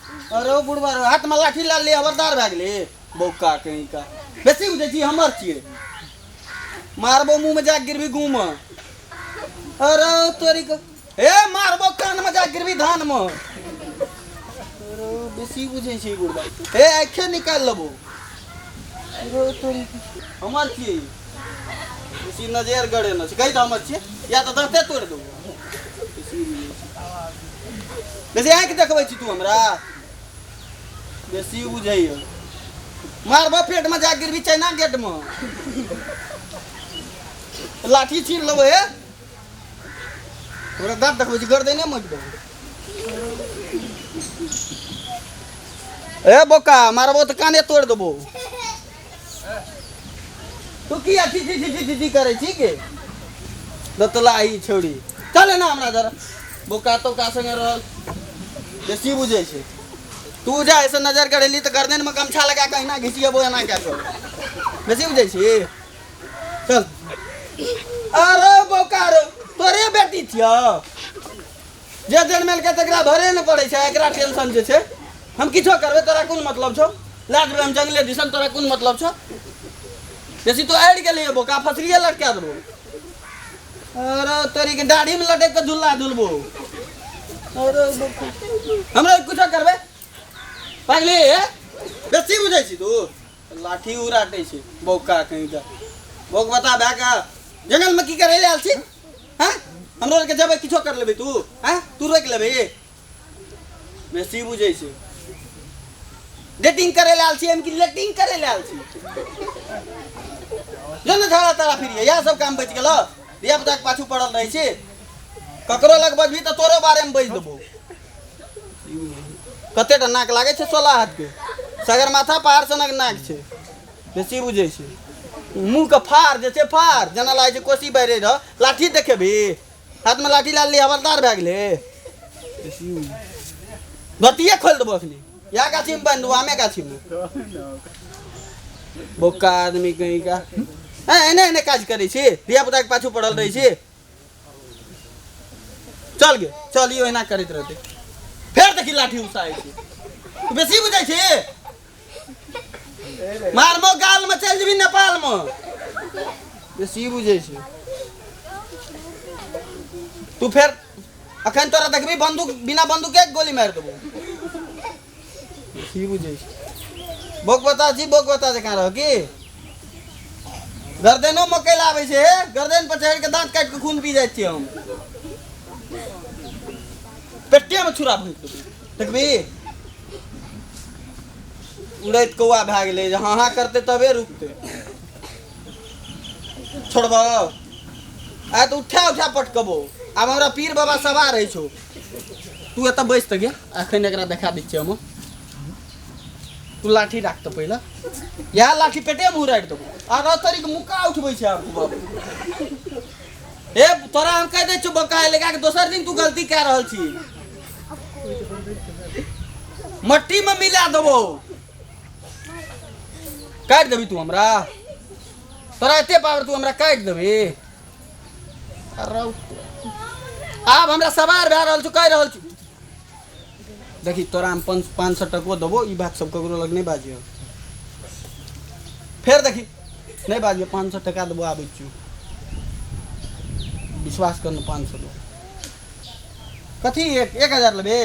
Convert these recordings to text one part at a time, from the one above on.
अरे ओ बुढ़बा रे, हाथमे लाठी लए ले हवरदार भए गेलै बौका कहीं का बेसी बुझै छी हमर छियै मारबो मुँहमे जा गिरबी गुमे अरे तोरी के हे मारबो कानमे जा गिरबी धानमे अरे बेसी बुझै छै बुढ़बा हे आँखे निकालि लेबो अरे तोरी के हमर छियै बेसी नजर गड़ेने छै कहि तऽ हमर छियै या तऽ दाँते तोड़ि देबो बेसी बुझै छै बेसी आँखि देखबै छी तू हमरा बेसी बुझैया मारबो पेटमे जा गिरबी चाइना गेटमे लाठी छीन लेबै हे तोरा दाँत देखबै छी गर्दने मटि देबो ए बोका मारबो तऽ काने तोड़ि देबो तू किया छी छी छी छी छी करै छी के दतलाही छौड़ी चल ना हमरा जरा बोका तोका संगे रहल बेसी बुझै छै तू जा ऐसे नजर गड़ेली तऽ गर्दनमे गमछा लगा कऽ अहिना घिचियेबो एना कए कऽ बेसी बुझै छी चल अरे बोका रे तोरे बेटी छियौ जे जनमेलकै तकरा भरे नहि पड़ै छै एकरा टेंशन जे छै हम किछो करबै तोरा कोन मतलब छौ लए जेबै हम जंगले दिसन तोरा कोन मतलब छौ बेसी तो आड़ि गेलियै बोका फसलिए लटका देबो अरे तोरी के दाढ़ी में लटक के झूला झूलबो अरे बोका हमरा कुछो करबै पागली हे बेसी बुझै छी तू लाठी उड़ाटै छै बौका कहीं का बौक बता भए के जंगलमे की करै लए आयल छी हैं हमरो आरके जेबै किछो कर लेबै तू हैं तू रोकि लेबै बेसी बुझै छै डेटिंग करै लए आयल छी हम कि लेटिंग करै लए आयल छी जो ने झाड़ा तारा फिरिए इएह सब काम बचि गेल धिया पुताके पाछू पड़ल रहै छी ककरो लग बजबही तऽ तोरो बारेमे बाजि देबौ कते टा नाक लागै छै 16 हाथके सगरमाथा पहाड़ सनक नाक छै बेसी बुझै छै मुँहके फाड़ जे छै फाड़ जेना लागै छै कोसी बैरे रह लाठी देखेबही हाथमे लाठी लए लेली हवलदार भए गेलै धोतिए खोलि देबो अखनी इएह गाछीमे बान्हि देबो आमे गाछीमे बोका आदमी कहीं का हँ एने एने काज करै छी धिया पुताके पाछू पड़ल रहै छी चल गे चल इहो एना करैत रहतै फेर देखी लाठी उसाइ छै तू बेसी बुझै छी मारबो गालमे चलि जेबही नेपालमे बेसी बुझै छै तू फेर अखन तोरा देखबी बंदूक बिना बंदूके गोली मारि देबो बेसी बुझै छै बोक बता छी बोक बता जकाँ रह की गर्दनो मकई लाबै छै हे गर्दन पर चढ़ि के दाँत काटि के खून पी जाइ छियै हम पेटे में छुरा भोंकि देबै देखबी उड़ैत कौआ भए गेलै जे हाँ हाँ करतै तबे रुकतै छोड़बो आइ तऽ उठा उठा पटकबो आब हमरा पीर बाबा सवार रहै छौ तू एतऽ बैस तऽ गे एखन एकरा देखा दै छियै हम तू लाठी राख तऽ पहिले इएह लाठी पेटे मे उड़ारि देबो आ तरीके मुक्का उठबै छै आब बाबू ए तोरा हम कहि दै छियौ बका लगा के दोसर दिन तू गलती कए रहल छी मट्टी में मिला देबो काटि देबी तू हमरा तोरा एते पावर तू हमरा काटि देबी अरे आब हमरा सवार भए रहल छौ कहि रहल छी देखी तोरा हम 500 टको देबो ई बात सब ककरो लग नहि बाजियो फेर देखी नहि बाजियो 500 टका देबो आबै छियौ विश्वास कर 500 देबो कथी 1000 लेबे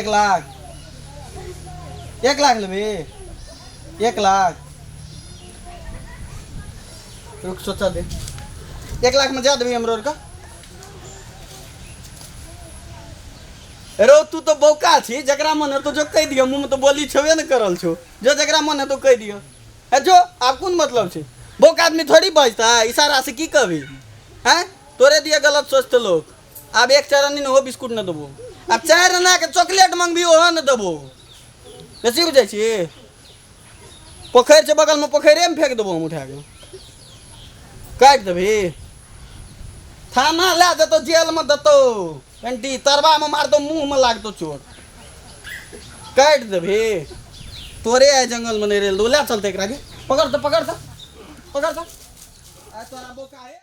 1 लाख 1 लाख लेबे 1 लाख रुक सोचा दे 1 लाख में जा देबी हमरो आरके रो तू तो बौका छी जकरा मन हेतौ जो कहि दियौ मुँहमे तऽ बोली छेबे ने करल छौ जो जकरा मन हेतौ कहि दियौ हे जो आब कोन मतलब छै बौका आदमी थोड़ी बजता है इशारा से की कहबी हैं तोरे दिए गलत सोचते लोग आब एक चरण ने हो बिस्कुट न देबो आब चारि आना के चॉकलेट मंगबी ओहो न देबो बेसी बुझै छी पोखरि छै बगलमे पोखरिएमे फेंक देबो हम उठा के काटि देबही थाना लए जेतौ जेलमे देतौ पेंटी तरबामे मारतौ मुँहमे लागतौ चोट काटि देबही तोरे आइ जंगलमे नहि रेल देबो लए चलतै एकरा के पकड़ तऽ पकड़ तऽ पकड़ तऽ आइ तोरा बोका हे।